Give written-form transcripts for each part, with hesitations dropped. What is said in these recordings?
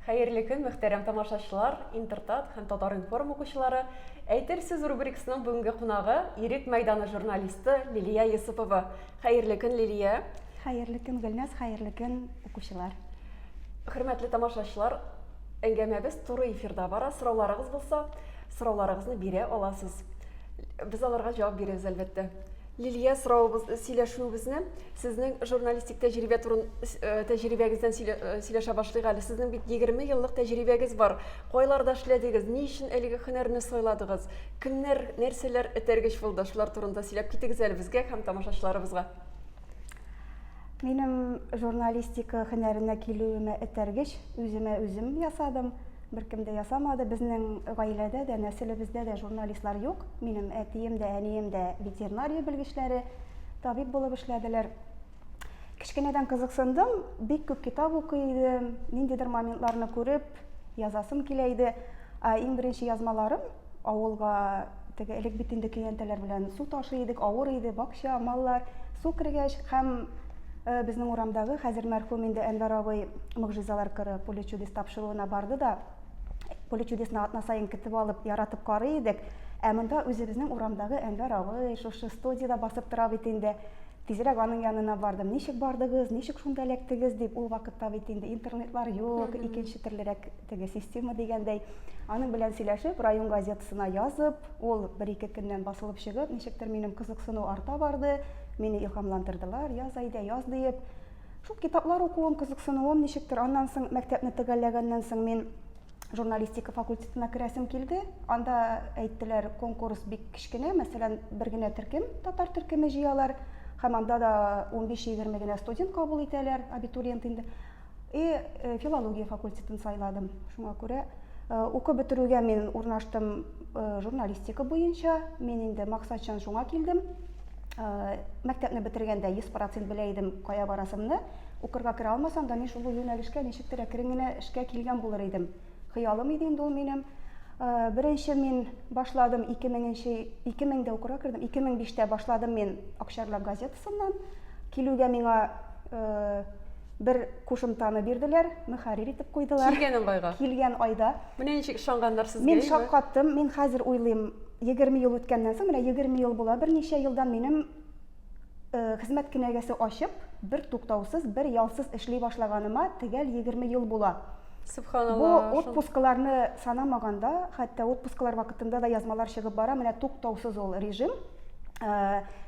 Хәерле көн, мөхтәрәм тамашачылар, Интертат һәм Татар-информ укучылары. Әйтер сүз рубрикасының бүгенге кунагы Ирек мәйданы журналисты Лилия Йосыпова. Хәерле көн, Лилия. Хәерле көн, Гөлназ, хәерле көн, укучылар. Хөрмәтле тамашачылар, әңгәмәбез туры эфирда бара. Сорауларыгыз булса, сорауларыгызны бирә аласыз. Без аларга җавап бирәбез, әлбәттә. Лилия, соравыбыз, сөйләшүебезне сезнең журналистик тәҗрибә турын э, тәҗрибәгездән э, сөйләшә башлыйк әле. Сезнең бит 20 еллык тәҗрибәгез бар. Кайларда эшләдегез? Ни өчен әлеге һөнәрне сайладыгыз? Кемнәр, нәрсәләр этәргеч булды? Шулар турында сөйләп китегез әле безгә һәм тамашачыларыбызга. Минем журналистика һөнәренә килүемә этәргеч үземә үзем ясадым. Беркем дә ясамады. Безнең гаиләдә дә, нәселебездә дә журналистлар юк. Минем әтием дә, әнием дә ветеринария белгечләре, табиб булып эшләделәр. Кечкенәдән кызыксындым, бик күп китап укый идем, ниндидер моментларны күреп, язасым килә иде. Ә иң беренче язмаларым авылга теге элек бит инде көянтәләр белән су ташый идек, авыр иде, бакча, маллар. Су кергәч һәм э, безнең урамдагы хәзер мәрхүм инде Әнвәр абый Могҗизалар кыры Поле чудес тапшыруына барды да, Поле чудесны атна саен көтеп алып, яратып карый идек. Ә монда үзебезнең урамдагы Әнвәр абый шушы студиядә басып тора бит инде. Тизрәк аның янына бардым. Ничек бардыгыз, ничек шунда эләктегез дип, ул вакытта бит инде интернетлар юк, икенче төрлерәк теге система дигәндәй. Аның белән сөйләшеп, район газетасына язып, ул бер-ике көннән басылып чыгып, ничектер минем кызыксыну арта барды, мине илһамландырдылар, яз әйдә, яз диеп. Шул китаплар укуым, кызыксынуым ничектер, аннан соң мәктәпне төгәлләгәннән соң мин журналистика факультетына керәсем килде. Анда әйттеләр, конкурс бик кечкенә, мәсәлән, бер генә төркем, татар төркеме җыялар. Һәм анда да 15-20 генә студент кабул итәләр, абитуриент инде. И э, филология факультетын сайладым. Шуңа күрә э, укып бетерүгә мин урнаштым э, журналистика буенча. Мин инде максатчан шуңа килдем. Мәктәпне бетергәндә 100% белә идем, кая барасымны. Укырга керә алмасам да, мин шул юнәлешкә ничектер әкрен генә эшкә килгән булыр идем. Хыялым иде инде ул минем. Беренче мин башладым 2000-нче, 2000-дә укырга кердем. 2005-тә башладым мин Акчарлак газетасыннан. Килүгә миңа бер кушымтаны бирделәр, мөхәррир итеп куйдылар. Килгән айга. Килгән айда. Менә ничек ышанганнар сезгә. Мин шаккаттым. Мин хәзер уйлыйм, 20 ел үткәннән соң, менә 20 ел була, берничә елдан минем Хезмәт кенәгәсе ачып, бер туктаусыз, бер ялсыз эшли башлаганыма төгәл 20 ел була. Сөбханалла. Бу отпускаларны санамаганда, хәтта отпускалар вакытында да язмалар чыгып бара, менә туктаусыз ул режим.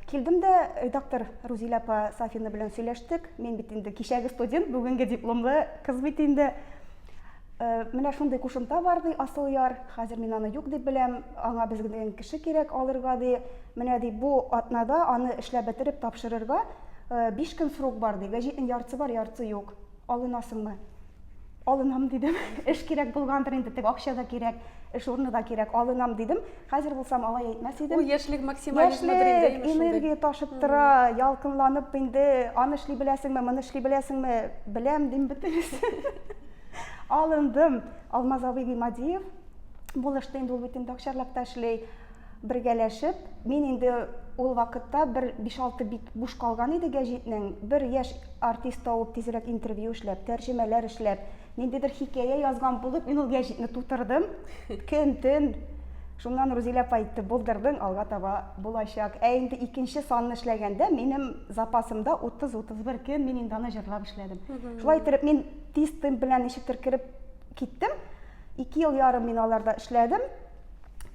Килдем дә редактор Рузилә апа Сафина белән сөйләштек. Мин бит инде кичәге студент, бүгенге дипломлы кыз бит инде. Э, менә шундый кушымта бар ди асыл яр хәзер мин аны юк дип беләм аңа безнең кеше кирәк алырга ди менә ди бу атнада аны эшләп бетереп тапшырырга э, биш көн срок бар ди гәҗитнең яртысы бар яртысы юк алынасыңмы алынам дидем эш кирәк булгандыр инде теге акча да кирәк эш урыны да кирәк алынам дидем хәзер булсам алай әйтмәс идем ул яшьлек максимализмыдыр инде энергия ташып тора ялкынланып инде аны эшли беләсеңме моны эшли беләсеңме беләм дим бөтенесе Алындым. Алмаз абый Гыймадиев булышты инде, ул бит инде Акчарлакта эшли. Бергәләшеп, мин инде ул вакытта бер 5-6 бит буш калган иде гәҗитнең. Бер яшь артист табып, тизрәк интервью эшләп, тәрҗемәләр эшләп, ниндидер хикәя язган булып, мин ул гәҗитне тутырдым. Көн-төн. Шуннан Рузилә апа әйтте, булдырдың, алга таба булачак. Ә инде икенче санны эшләгәндә, минем запасымда 30-31 көн мин инде аны җырлап эшләдем. Шулай итеп, мин тиз темп белән ничектер кереп киттем. Ике ел ярым мин аларда эшләдем.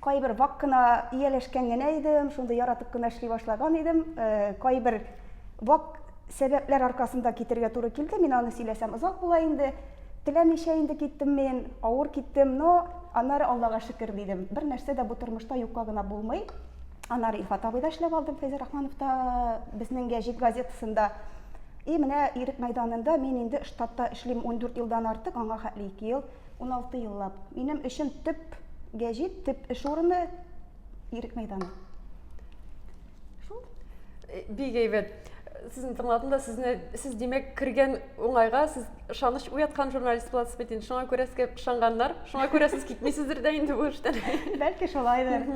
Кайбер вак кына ияләшкән генә идем, шундый яратып кына эшли башлаган идем. Э, кайбер вак сәбәпләр аркасында китергә туры килде. Мин аны сөйләсәм озак була инде. Теләмичә инде киттем мин, авыр киттем, но аннары Аллага шөкер дидем. Бер нәрсә дә бу тормышта юкка гына булмый. Аннары Илфат абыйда эшләп алдым, Фәйзрахмановта, безнең гәҗит газетасында. И менә Ирек мәйданында мин инде штатта эшлим 14 елдан артык, аңа хәтле 2 ел, 16 еллап. Минем өчен төп гәҗит, төп эш урыны Ирек мәйданы. Шул. Э, бик әйбәт. Сезне тыңладым да, сезне сез димәк кергән уңайга сез ышаныч уяткан журналист буласыз бит инде. Шуңа күрә сезгә ышанганнар. Шуңа күрә сез китмисездер дә инде бу эштән. Бәлки шулайдыр.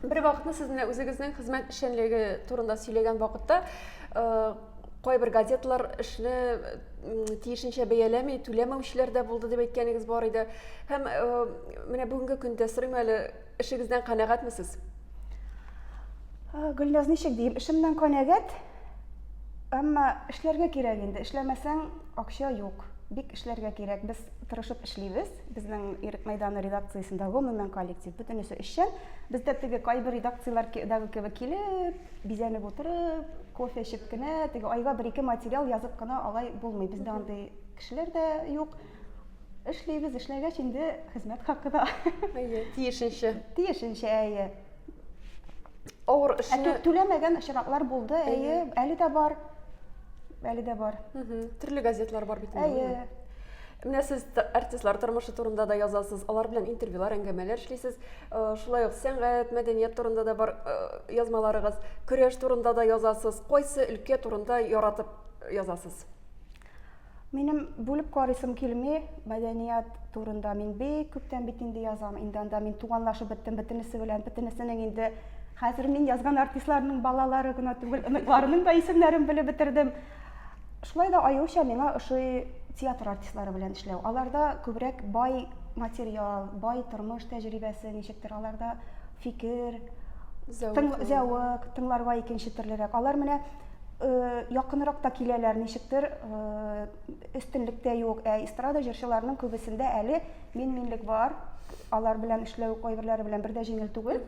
Бер вакытны сез менә үзегезнең хезмәт эшчәнлеге турында сөйләгән вакытта э, Кайбер газеталар эшне тиешенчә бәяләми, түләмәүчеләр дә булды дип әйткәнегез бар иде. Һәм э, менә бүгенге көндә сорыйм әле, эшегездән канәгатьме сез? Гөлназ, ничек диим, эшемнән канәгать, әмма эшләргә кирәк инде. Эшләмәсәң, акча юк. Бик эшләргә кирәк. Без тырышып эшлибез. Безнең Ирек мәйданы редакциясендә гомумән коллектив бөтенесе эшчән. Бездә теге кайбер редакцияләрдәге кебек килеп, бизәнеп утырып, кофе эчеп кенә, теге айга бер-ике материал язып кына алай булмый. Бездә андый кешеләр дә юк. Эшлибез, эшләгәч инде хезмәт хакы да. Әйе, тиешенчә. Тиешенчә, әйе. Авыр эшне... Ә түләмәгән очраклар булды, әйе, әле дә бар. Әле дә бар. Төрле газетлар бар бит инде. Әйе. Менә сез артистлар тормышы турында да язасыз, алар белән интервьюлар, әңгәмәләр эшлисез. Э, шулай ук сәнгать, мәдәният турында да бар э, язмаларыгыз, көрәш турында да язасыз. Кайсы өлкә турында яратып язасыз? Минем бүлеп карыйсым килми, мәдәният турында мин бик күптән бит инде язам. Инде анда мин туганлашып беттем бөтенесе белән, бөтенесенең инде хәзер мин язган артистларның балалары гына түгел, оныкларының да исемнәрен белеп бетердем. Шулай да аеруча миңа ошый театр артистлары белән эшләү. Аларда күбрәк бай материал, бай тормыш тәҗрибәсе, ничектер аларда фикер, зәвык, тыңларга икенче төрлерәк. Алар менә э, якынрак та киләләр, ничектер э, өстенлек тә юк. Ә эстрада җырчыларының күбесендә әле мин-минлек бар. Алар белән эшләү кайберләре белән бер дә җиңел түгел.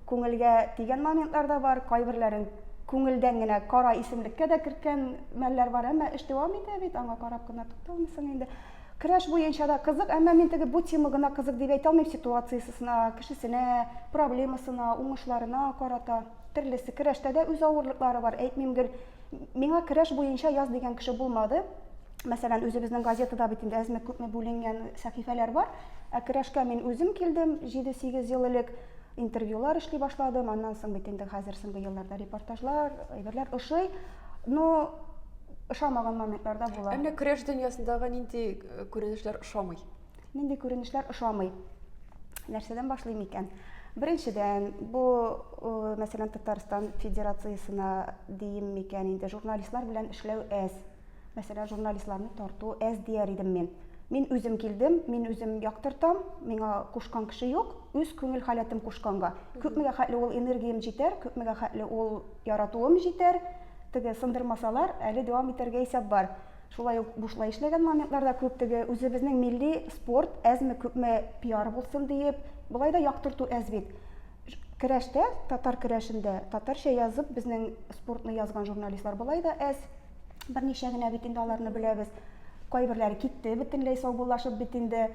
Күңелгә тигән моментлар да бар, кайберләрен күңелдән генә кара исемлеккә дә керткән мәлләр бар, әмма эш дәвам итә бит, аңа карап кына тукталмыйсың инде. Көрәш буенча да кызык, әмма мин теге бу тема гына кызык дип әйтә алмыйм, ситуациясенә, кешесенә, проблемасына, уңышларына карата. Төрлесе. Көрәштә дә үз авырлыклары бар, әйтмим гел. Миңа көрәш буенча яз дигән кеше булмады. Мәсәлән, үзебезнең газетада бит инде әзме-күпме бүленгән сәхифәләр бар. Ә көрәшкә мин үзем килдем 7-8 ел элек. Интервьюлар эшли башладым, аннан соң бит инде хәзер соңгы елларда репортажлар, әйберләр ошый. Но ошамаган моментлар да була. Ә менә көрәш дөньясындагы нинди э, күренешләр ошамый? Нинди күренешләр ошамый? Нәрсәдән башлыйм икән? Беренчедән, бу, э, мәсәлән, Татарстан Федерациясенә диим микән инде, журналистлар белән эшләү әз. Мәсәлән, журналистларны тарту әз дияр идем мин. Мин үзем килдем, мин үзем яктыртам, миңа кушкан кеше юк, үз күңел халәтем кушканга. Күпмегә хәтле ул энергиям җитәр, күпмегә хәтле ул яратуым җитәр, теге сындырмасалар, әле дәвам итәргә исәп бар. Шулай ук бушлай эшләгән моментлар да күп, теге үзебезнең милли спорт әзме-күпме пиар булсын диеп, болай да яктырту әз бит. Көрәштә, татар көрәшендә, татарча язып безнең спортны язган журналистлар болай да әз. Берничә генә бит инде аларны беләбез. Кайберләре китте бөтенләй саубуллашып бит инде.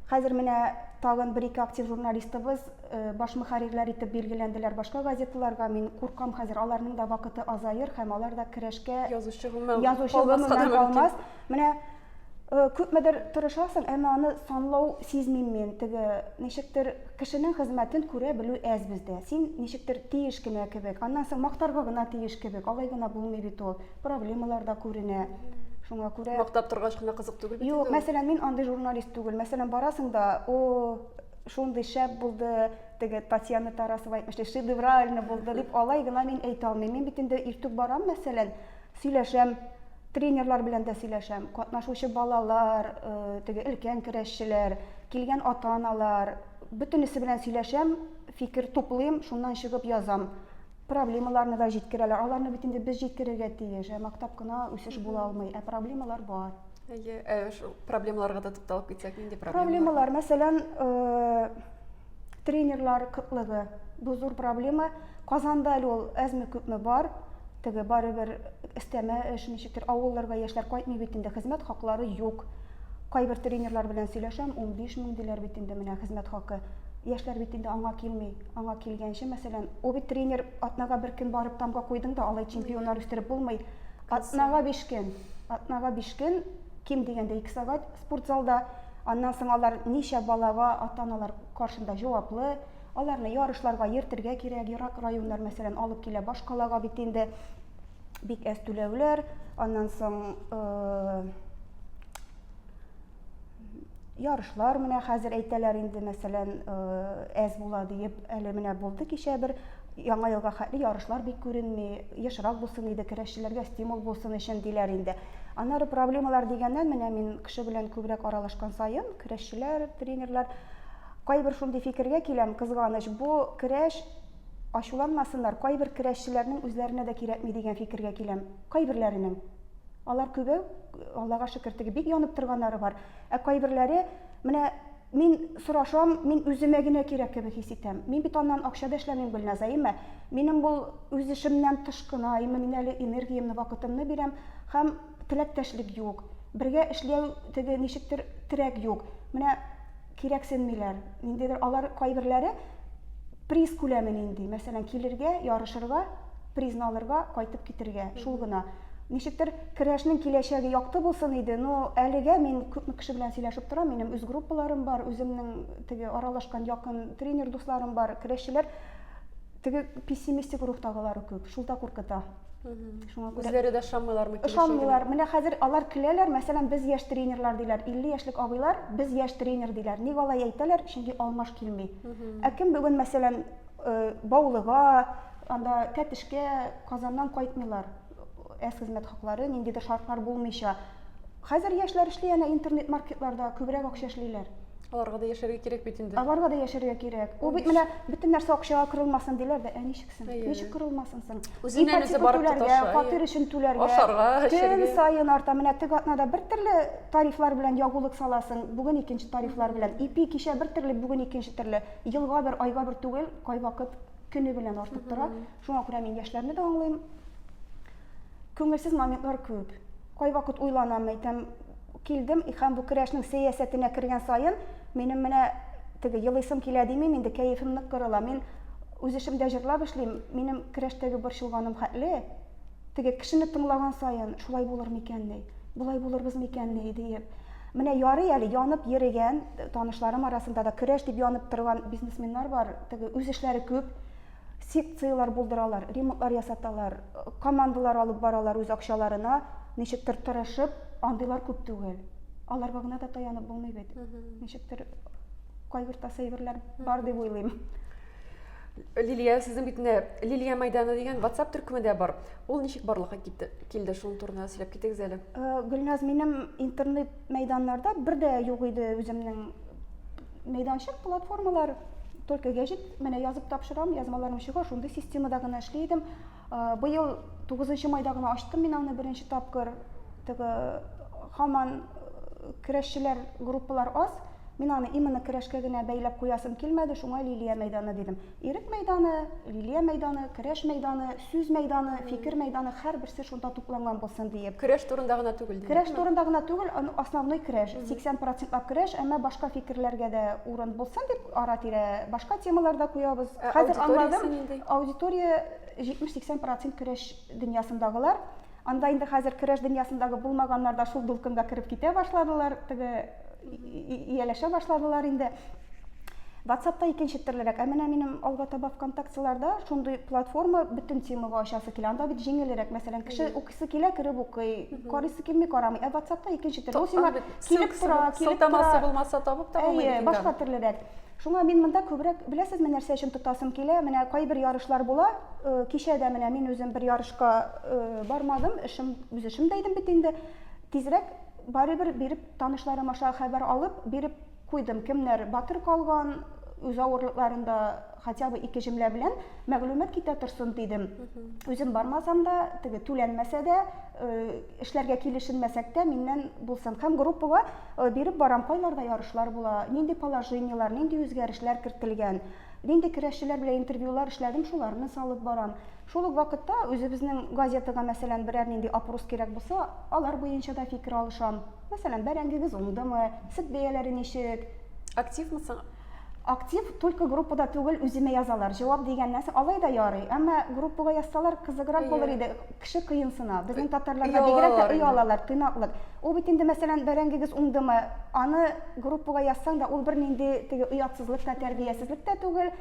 Хәзер менә тагын бер-ике актив журналистыбыз э, баш мөхәррирләр итеп билгеләнделәр башка газеталарга. Мин куркам хәзер аларның да вакыты азаер һәм алар да көрәшкә язучы гомумән язучы гомумән калмас. Менә э, күпмедер тырышасың, әмма аны санлау сизмим мин. Теге ничектер кешенең хезмәтен күрә белү әз бездә. Син ничектер тиеш кенә кебек. Аннан соң мактарга гына тиеш кебек. Алай гына булмый бит ул. Проблемалар да күренә. Шуңа күрә Мактап торгач кына кызык түгел бит. Юк, мәсәлән, мин андый журналист түгел. Мәсәлән, барасың да, о, шундый шәп булды, теге Татьяна Тарасова әйтмешли, шедеврально булды дип алай гына мин әйтә алмыйм. Мин бит инде иртүк барам, мәсәлән, сөйләшәм, тренерлар белән дә сөйләшәм, катнашучы балалар, э, теге өлкән көрәшчеләр, килгән ата-аналар, бөтенесе белән сөйләшәм, фикер туплыйм, шуннан чыгып язам. Проблемаларны да җиткерәләр. Аларны бит инде без җиткерергә тиеш. Ә мактап кына үсеш була алмый. Ә проблемалар бар. Әйе, ә шул проблемаларга да тукталып китсәк, нинди проблемалар? Проблемалар, мәсәлән, э, тренерлар кытлыгы. Бу зур проблема. Казанда әле ул әзме-күпме бар. Теге барыбер өстәмә эш, ничектер авылларга яшьләр кайтмый бит инде, хезмәт хаклары юк. Кайбер тренерлар белән сөйләшәм, 15 мең диләр бит инде менә хезмәт хакы. Яшьләр бит инде аңа килми. Аңа килгәнче, мәсәлән, ул бит тренер атнага бер көн барып тамга куйдың да, алай чемпионнар үстереп булмый. Атнага биш көн, атнага биш көн, ким дигәндә ике сәгать спортзалда. Аннан соң алар ничә балага ата-аналар каршында җаваплы. Аларны ярышларга йөртергә кирәк. Ерак районнар, мәсәлән, алып килә башкалага бит инде. Бик әз түләүләр. Аннан соң э, Ярышлар менә хәзер әйтәләр инде, мәсәлән, э, әз була диеп, әле менә булды кичә бер Яңа елга хәтле ярышлар бик күренми, ешрак булсын иде, көрәшчеләргә стимул булсын өчен диләр инде. Аннары проблемалар дигәннән, менә мин кеше белән күбрәк аралашкан саен, көрәшчеләр, тренерлар, кайбер шундый фикергә киләм, кызганыч, бу көрәш ачуланмасыннар, кайбер көрәшчеләрнең үзләренә дә кирәкми дигән фикергә киләм. Кайберләренең. Алар күбәү, Аллага шөкер, теге бик янып торганнары бар. Ә кайберләре, менә мин сорашам, мин үземә генә кирәк кебек хис итәм. Мин бит аннан акча да эшләмим, Гөлназ, әйеме? Минем бу үз эшемнән тыш кына, әйеме, мин әле энергиямне, вакытымны бирәм һәм теләктәшлек юк. Бергә эшләү теге ничектер терәк юк. Менә кирәксенмиләр. Ниндидер алар кайберләре приз күләме нинди? Мәсәлән, килергә, ярышырга, призны алырга, кайтып китергә, шул гына. Ничектер көрәшнең киләчәге якты булсын иде, но әлегә мин күпме кеше белән сөйләшеп торам, минем үз группаларым бар, үземнең теге аралашкан якын тренер дусларым бар, көрәшчеләр теге пессимистик рухтагылары күп, шул да куркыта. Шуңа күрә үзләре дә ышанмыйлармы? Ышанмыйлар. Менә хәзер алар көләләр, мәсәлән, без яшь тренерлар диләр, 50 яшьлек абыйлар, без яшь тренер диләр. Ник алай әйтәләр? Чөнки алмаш килми. Ә кем бүген, мәсәлән, э, Баулыга, анда Тәтешкә, Казаннан кайтмыйлар. Әз хезмәт хаклары, ниндидер шартлар булмыйча. Хәзер яшьләр эшли әнә интернет-маркетларда күбрәк акча эшлиләр. Аларга да яшәргә кирәк бит инде. Аларга да яшәргә кирәк. Ул бит менә бөтен нәрсә акчага корылмасын диләр дә, ә ничек соң? Ничек корылмасын соң? Үзеннән үзе барып тоташа. Фатир өчен түләргә. Ашарга, эчәргә. Көн саен арта. Менә теге атнада бер төрле тарифлар белән ягулык саласың, бүген икенче тарифлар белән. Ипи кичә бер төрле, бүген икенче төрле. Елга бер, айга бер түгел, кайвакыт көне белән артып тора. Шуңа күрә мин яшьләрне дә аңлыйм. Күңелсез моментлар күп. Кайвакыт уйланам, әйтәм, килдем һәм бу көрәшнең сәясәтенә кергән саен минем менә теге елыйсым килә димим, инде кәефем нык кырыла. Мин үз эшемдә җырлап эшлим, минем көрәштәге борчылганым хәтле, теге кешене тыңлаган саен шулай булыр микәнни, болай булырбыз микәнни диеп. Менә ярый әле янып йөрегән танышларым арасында да көрәш дип янып торган бизнесменнар бар, теге үз эшләре күп. Секцияләр булдыралар, ремонтлар ясаталар, командалар алып баралар үз акчаларына, ничектер тырышып, андыйлар күп түгел. Аларга гына да таянып булмый бит. Ничектер кайгыртасы әйберләр бар дип уйлыйм. Лилия, сезнең бит менә Лилия мәйданы дигән WhatsApp төркеме дә бар. Ул ничек барлыкка китте, килде? Шуның турында сөйләп китегез әле. Э, Гөлназ, минем интернет мәйданнарда бер дә юк иде үземнең мәйданчык, платформалар. Только гәҗит менә язып тапшырам, язмаларым чыга, шундый системада гына эшли идем. Э, быел 9 майда гына ачтым мин аны беренче тапкыр. Теге һаман э, көрәшчеләр группалар аз. Мин аны именно көрәшкә генә бәйләп куясым килмәде, шуңа Лилия мәйданы дидем. Ирек мәйданы, Лилия мәйданы, көрәш мәйданы, сүз мәйданы, фикер мәйданы һәрберсе шунда тупланган булсын диеп. Көрәш турында гына түгел. Көрәш турында гына түгел, основной көрәш, 80 процентлап көрәш, әмма башка фикерләргә дә урын булсын дип, ара-тирә башка темалар да куябыз. Ә Хәзер аңладым, аудитория 70-80 процент көрәш дөньясындагылар. Анда инде хәзер көрәш дөньясындагы булмаганнар да шул дулкынга кереп китә башладылар, теге ияләшә башладылар инде. WhatsAppта икенче төрлерәк. Ә менә минем алга таба ВКонтактеларда шундый платформа бөтен темага ачасы килә. Анда бит җиңелрәк, мәсәлән, кеше укыйсы килә, кереп укый, карыйсы килми, карамый. Ә WhatsAppта икенче төрле. Ул сиңа килеп тора, килеп тора. Сылтамасы булмаса табып та булмый. Әйе, башка төрлерәк. Шуңа мин монда күбрәк, беләсезме, нәрсә өчен тотасым килә? Менә кайбер ярышлар була. Э, кичә дә менә мин үзем бер ярышка э, бармадым, эшем, үз эшемдә идем бит инде. Тизрәк барыбер биреп танышларым аша хәбәр алып, биреп куйдым. Кемнәр батыр калган, үз авырлыкларында хотя бы ике җөмлә белән мәгълүмат китә торсын дидем. Үзем бармасам да, теге түләнмәсә дә, э, эшләргә килешенмәсәк тә, миннән булсын. Һәм группага э, биреп барам, кайларда ярышлар була, нинди положениелар, нинди үзгәрешләр кертелгән, нинди көрәшчеләр белән интервьюлар эшләдем, шуларны салып барам. Шул ук вакытта үзебезнең газетага, мәсәлән, берәр нинди опрос кирәк булса, алар буенча да фикер алышам. Мәсәлән, бәрәңгегез уңдымы, сөт бәяләре ничек? Активмы соң? Актив только группада түгел, үземә язалар. Җавап дигәннән соң, алай да ярый. Әмма группага язсалар, кызыграк булыр иде. Кеше кыенсына. Безнең татарларга бигрәк тә оялалар, тыйнаклык. Ул бит инде, мәсәлән, бәрәңгегез уңдымы, аны группага язсаң да, ул бернинди теге оятсызлык та, тәрбиясезлек тә түгел.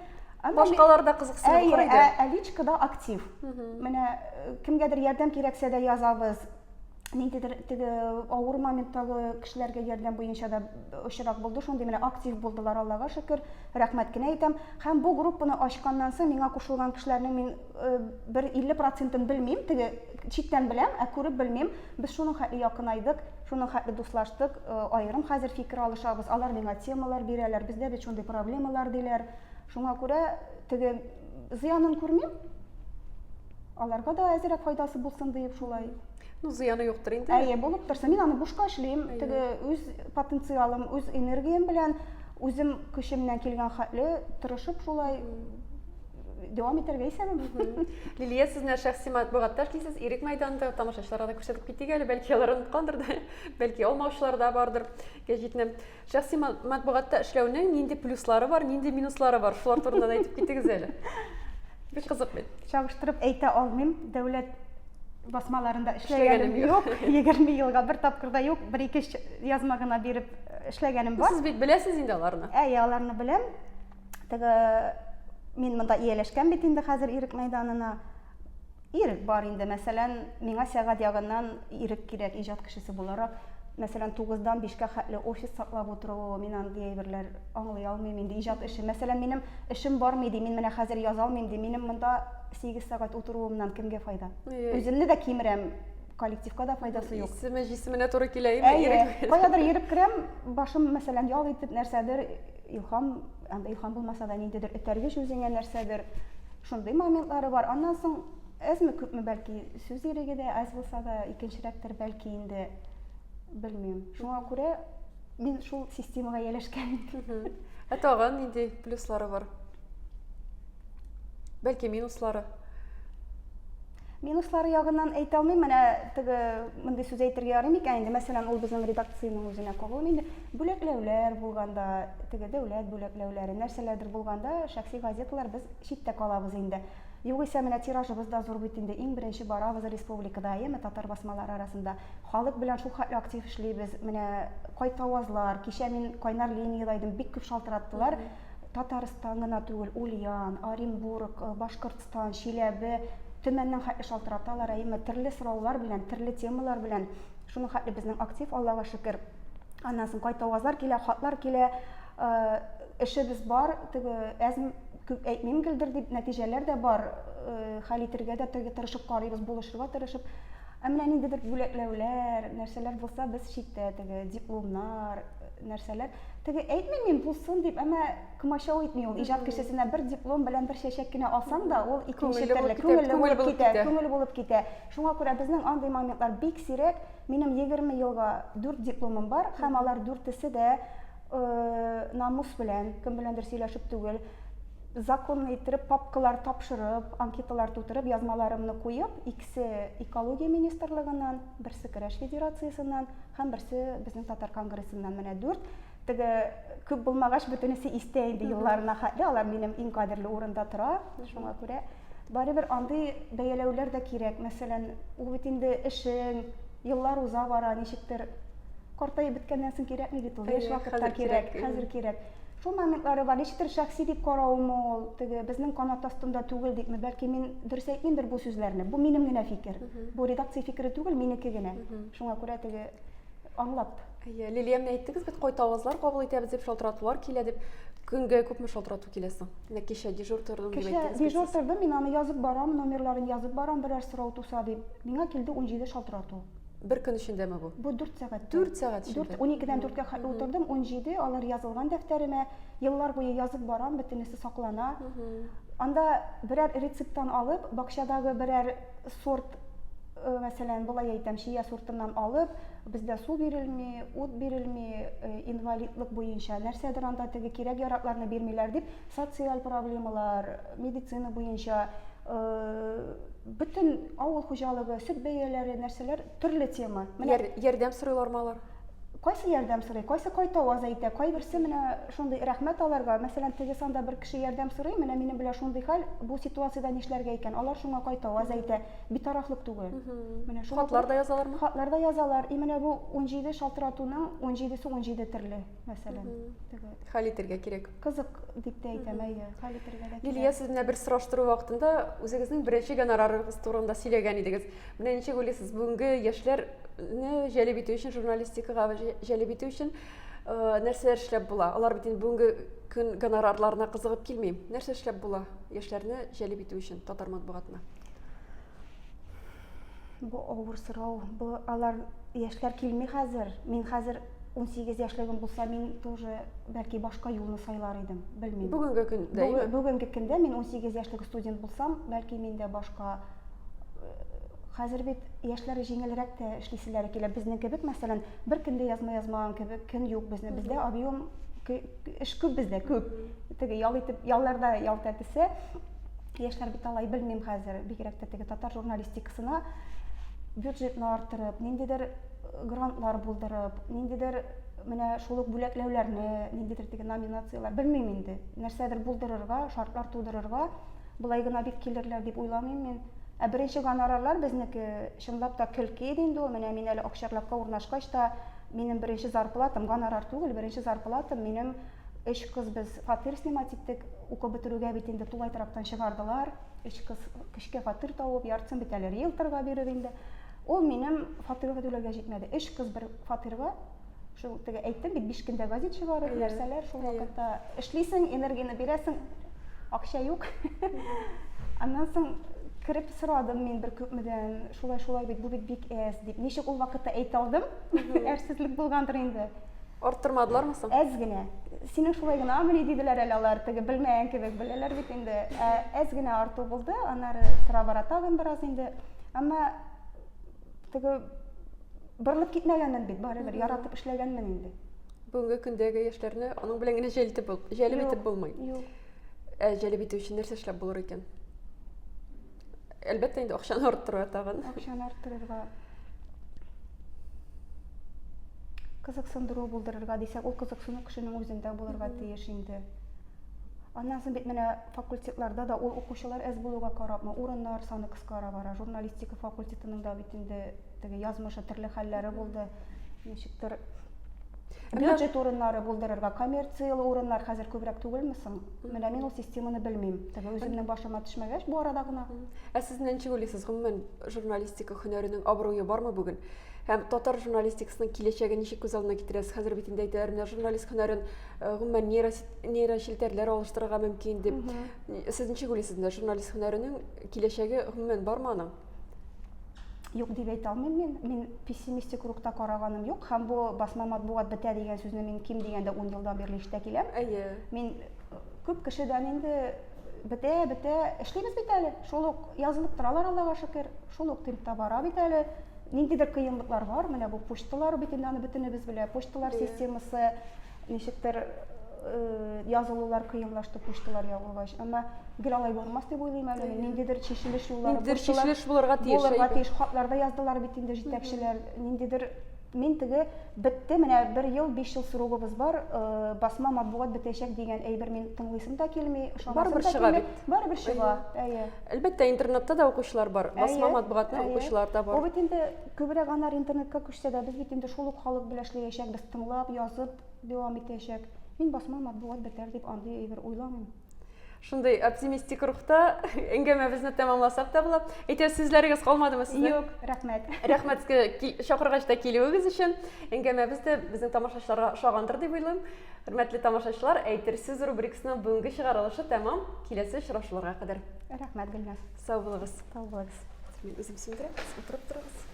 Башкалар да кызыксынып карый иде. Ә личкада актив. Менә э, кемгәдер ярдәм кирәксә дә язабыз. Ниндидер теге авыр моменттагы кешеләргә ярдәм буенча да очрак булды. Шундый менә актив булдылар, Аллага шөкер. Рәхмәт кенә әйтәм. Һәм бу группаны ачканнан соң миңа кушылган кешеләрнең мин э, бер 50 процентын белмим, теге читтән беләм, ә күреп белмим. Без шуның хәтле якынайдык, шуның хәтле дуслаштык, э, аерым хәзер фикер алышабыз. Алар миңа темалар бирәләр, бездә бит шундый проблемалар диләр. Шуңа күрә теге зыянын күрмим. Аларга да әзерәк файдасы булсын диеп шулай. Ну, зыяны юктыр инде. Әйе, булып торсын. Мин аны бушка эшлим. Теге үз потенциалым, үз энергиям белән, үзем көчемнән килгән хәтле тырышып шулай дәвам итәргә исәбем. Лилия, сез менә шәхси матбугатта эшлисез, Ирек мәйданында тамашачыларга да күрсәтеп китик әле, бәлки алар оныткандыр да, бәлки алмаучылар да бардыр гәҗитне. Шәхси матбугатта эшләүнең нинди плюслары бар, нинди минуслары бар? Шулар турында да әйтеп китегез әле. Бик кызык бит. Чагыштырып әйтә алмыйм. Дәүләт басмаларында эшләгәнем юк. 20 елга бер тапкыр да юк. Бер-ике язма гына биреп э, эшләгәнем бар. Сез бит беләсез инде аларны. Әйе, аларны беләм. Теге мин монда ияләшкән бит инде хәзер Ирек мәйданына. Ирек бар инде, мәсәлән, миңа сәгать ягыннан ирек кирәк, иҗат кешесе буларак. Мәсәлән, тугыздан бишкә хәтле офис саклап утыру, мин андый әйберләр аңлый алмыйм инде. Иҗат эше, мәсәлән, минем эшем бармый ди, мин менә хәзер яза алмыйм ди, минем монда 8 сәгать утыруымнан кемгә файда? Үземне дә кимерәм, коллективка да файдасы юк. Исеме җисеменә туры килә, әйе. Каядыр йөреп керәм, башым, мәсәлән, ял итеп нәрсәдер илһам, анда илһам булмаса да ниндидер этәргеч үзеңә нәрсәдер. Шундый моментлары бар. Аннан соң әзме күпме бәлки сүз иреге дә әз булса да икенчерәктер бәлки инде белмим. Шуңа күрә мин шул системага ияләшкән инде. Ә тагын нинди плюслары бар? Бәлки минуслары? Минуслары ягыннан әйтә алмыйм. Менә теге мондый сүз әйтергә ярый микән инде? Мәсәлән, ул безнең редакциянең үзенә кагылмый инде. Бүләкләүләр булганда, теге дәүләт бүләкләүләре, нәрсәләрдер булганда, шәхси газеталар без читтә калабыз инде. Югыйсә менә тиражыбыз да зур бит инде. Иң беренче барабыз республикада, әйеме, татар басмалары арасында. Халык белән шул хәтле актив эшлибез. Менә кайтавазлар, кичә мин кайнар линиядә идем, бик күп шалтыраттылар. Татарстан гына түгел, Ульян, Оренбург, э, Башкортстан, Чиләбе, Төмәннән хәтле шалтыраталар, әйеме, төрле сораулар белән, төрле темалар белән. Шуның хәтле безнең актив, Аллага шөкер. Аннан соң кайтавазлар килә, хатлар килә. Э, эшебез бар, теге әз күп әйтмим гелдер дип, нәтиҗәләр дә бар. Э, хәл итергә дә теге тырышып карыйбыз, булышырга тырышып. Ә менә ниндидер бүләкләүләр, нәрсәләр булса, без читтә теге дипломнар, нәрсәләр. Теге әйтмим мин булсын дип, әмма комачау итми ул. Иҗат кешесенә бер диплом белән бер чәчәк кенә алсаң да, ул икенче төрле, күңелле булып китә, күңел булып китә. Шуңа күрә безнең андый моментлар бик сирәк. Минем 20 елга 4 дипломым бар һәм алар дүртесе дә э, намус белән, кем беләндер сөйләшеп түгел, законно иттереп папкалар тапшырып, анкеталар тутырып, язмаларымны куеп, икесе экология министрлыгыннан, берсе көрәш федерациясеннән, Һәм берсе безнең татар конгрессыннан менә дүрт. Теге күп булмагач, бөтенесе истә инде елларына хәтле, алар минем иң кадерле урында тора. Шуңа күрә барыбер андый бәяләүләр дә кирәк. Мәсәлән, ул бит инде эшең, еллар уза бара, ничектер картаеп беткәннән соң кирәкми бит ул. Яшь вакытта кирәк, хәзер кирәк. Шул моментлары бар. Ничектер шәхси дип каравымы ул, теге безнең канат астында түгел дипме, бәлки мин дөрес әйтмимдер бу сүзләрне. Бу минем генә фикер. Бу редакция фикере түгел, минеке генә. Шуңа күрә теге аңлап. Әйе, Лилия, менә әйттегез бит, кайтавазлар кабул итәбез дип шалтыратулар килә дип. Көнгә күпме шалтырату килә соң? Менә кичә дежур тордым дип әйттегез. Кичә дежур тордым, мин аны язып барам, номерларын язып барам, берәр сорау туса дип. Миңа килде 17 шалтырату. Бер көн эчендәме бу? Бу 4 сәгать. 4 сәгать эчендә. 4, 12-дән 4-кә хәтле утырдым, 17, алар язылган дәфтәремә. Еллар буе язып барам, бөтенесе саклана. Анда берәр рецепттан алып, бакчадагы берәр сорт, э, мәсәлән, болай әйтәм, чия сортыннан алып, бездә су бирелми, ут бирелми, э, инвалидлык буенча нәрсәдер анда теге кирәк-яракларны бирмиләр дип, социаль проблемалар, медицина буенча э, Бөтен авыл хуҗалыгы, сөт бәяләре, нәрсәләр, төрле тема. Менә ярдәм сорыйлармы алар? Кайсы ярдәм сорый, кайсы кайтаваз әйтә, кайберсе менә шундый рәхмәт аларга. Мәсәлән, теге санда бер кеше ярдәм сорый, менә минем белән шундый хәл, бу ситуациядә нишләргә икән? Алар шуңа кайтаваз әйтә. Битарафлык түгел. Менә шуңа Хатлар да язалармы? Хатлар да язалар. И менә бу 17 шалтыратуның 17-се 17 төрле, мәсәлән. Теге Хәл итәргә кирәк. Кызык дип тә әйтәм, әйе, хәл итәргә дә кирәк. Лилия, сез менә бер сораштыру вакытында үзегезнең беренче гонорарыгыз турында сөйләгән идегез. Менә ничек уйлыйсыз, бүгенге яшьләр җәлеп итү өчен, журналистикага җәлеп итү өчен э, нәрсәләр эшләп була? Алар бит инде бүгенге көн гонорарларына кызыгып килми. Нәрсә эшләп була яшьләрне җәлеп итү өчен татар матбугатына? Бу авыр сорау. Бу алар яшьләр килми хәзер. Мин хәзер 18 яшьлегем булса, мин тоже бәлки башка юлны сайлар идем. Белмим. Бүгенге көндә. Бүгенге көндә мин 18 яшьлек студент булсам, бәлки мин дә башка э, хәзер бит яшьләр җиңелрәк тә эшлиселәре килә. Безнең кебек, мәсәлән, бер көндә язма язмаган кебек көн юк безнең. Бездә объем эш күп бездә, күп. Теге ял итеп, ялларда ял тәтесә, Яшьләр бит алай белмим хәзер, бигрәк тә теге татар журналистикасына бюджетны арттырып, ниндидер э, грантлар булдырып, ниндидер менә шул ук бүләкләүләрне, ниндидер теге номинацияләр, белмим инде. Нәрсәдер булдырырга, шартлар тудырырга, болай гына бик килерләр дип уйламыйм мин. Ә беренче гонорарлар безнеке чынлап та көлке иде инде ул. Менә мин әле Акчарлакка урнашкач та минем беренче зарплатам, гонорар түгел, беренче зарплатам минем өч кыз без фатир снимать иттек. Укып бетерүгә бит инде тулай торактан чыгардылар. Өч кыз көчкә фатир табып, яртысын бит әле риэлторга биреп инде. Ул минем фатирга түләргә җитмәде. Өч кыз бер фатирга. Шул теге әйттем бит, биш көндә газет чыгарып, нәрсәләр шул вакытта эшлисең, энергияне бирәсең, акча юк. Аннан соң кереп сорадым мин бер күпмедән, шулай шулай бит, бу бит бик әз дип. Ничек ул вакытта әйтә алдым? Әрсезлек булгандыр инде. Арттырмадылармы соң? Әз генә. Синең шулай гынамыни диделәр әле алар, теге белмәгән кебек беләләр бит инде. Ә, әз генә арту булды, аннары тора-бара тагын бераз инде. Әмма теге борылып китмәгәнмен бит, барыбер яратып эшләгәнмен инде. Бүгенге көндәге яшьләрне аның белән генә җәлеп җәлеп итеп булмый. Юк. Ә җәлеп итү өчен нәрсә эшләп булыр икән? Әлбәттә инде акчаны арттырырга тагын. Акчаны арттырырга. Кызыксындыру булдырырга дисәк, ул кызыксыну кешенең үзендә булырга тиеш инде. Аннан соң бит менә факультетларда да ул укучылар әз булуга карапмы, урыннар саны кыскара бара. Журналистика факультетының да бит инде теге язмышы төрле хәлләре булды. Ничектер бюджет урыннары булдырырга, коммерцияле урыннар хәзер күбрәк түгелме соң? Менә мин ул системаны белмим. Теге үземнең башыма төшмәгәч бу арада гына. Ә сез менә ничек уйлыйсыз, гомумән журналистика һөнәренең абруе бармы бүген? Һәм татар журналистикасының киләчәген ничек күз алдына китерәсез? Хәзер бит инде әйтәләр, менә журналист һөнәрен э, гомумән нейрочелтәрләр алыштырырга мөмкин дип. Сез ничек уйлыйсыз, менә журналист һөнәренең киләчәге гомумән бармы аның? Юк дип әйтә алмыйм мин. Мин пессимистик рухта караганым юк. Һәм бу басма матбугат бетә дигән сүзне мин ким дигәндә 10 елдан бирле ишетә киләм. Әйе. Мин э, күп кешедән инде бетә, бетә, эшлибез бит әле. Шул ук язылып торалар, Аллага шөкер. Шул ук темпта бара бит әле. Ниндидер кыенлыклар бар. Менә бу почталар бит инде аны бөтенебез белә. Почталар системасы ничектер э, язылулар кыенлашты почталар ябылгач. Әмма гел алай бармас дип уйлыйм әле мин. Ниндидер чишелеш юллары, Ниндидер чишелеш булырга тиеш. Булырга тиеш. Хатларда яздылар бит инде җитәкчеләр. Ниндидер мин теге бетте, менә бер ел, биш ел срогыбыз бар, э, басма матбугат бетәчәк дигән әйбер мин тыңлыйсым да килми, ышанасым Барыбер да чыга килми. бит. Барыбер чыга, әйе. Әлбәттә, интернетта да укучылар бар, басма матбугатны укучылар да бар. Ул бит инде күбрәк аннары интернетка күчсә дә, без бит инде шул ук халык белән эшләячәкбез, тыңлап, язып дәвам итәчәк. Мин басма матбугат бетәр дип андый әйбер уйламыйм. Шундый оптимистик рухта әңгәмәбезне тәмамласак та була. Әйтә сүзләрегез калмадымы сезнең? Юк, рәхмәт. Рәхмәт сезгә чакыргач та килүегез өчен. Әңгәмәбез дә безнең тамашачыларга ошагандыр дип уйлыйм. Хөрмәтле тамашачылар, Әйтер сүз рубрикасының бүгенге чыгарылышы тәмам. Киләсе очрашуларга кадәр. Рәхмәт, Гөлназ. Сау булыгыз. Сау булыгыз. Мин үзем сүндерәм, сез утырып торыгыз.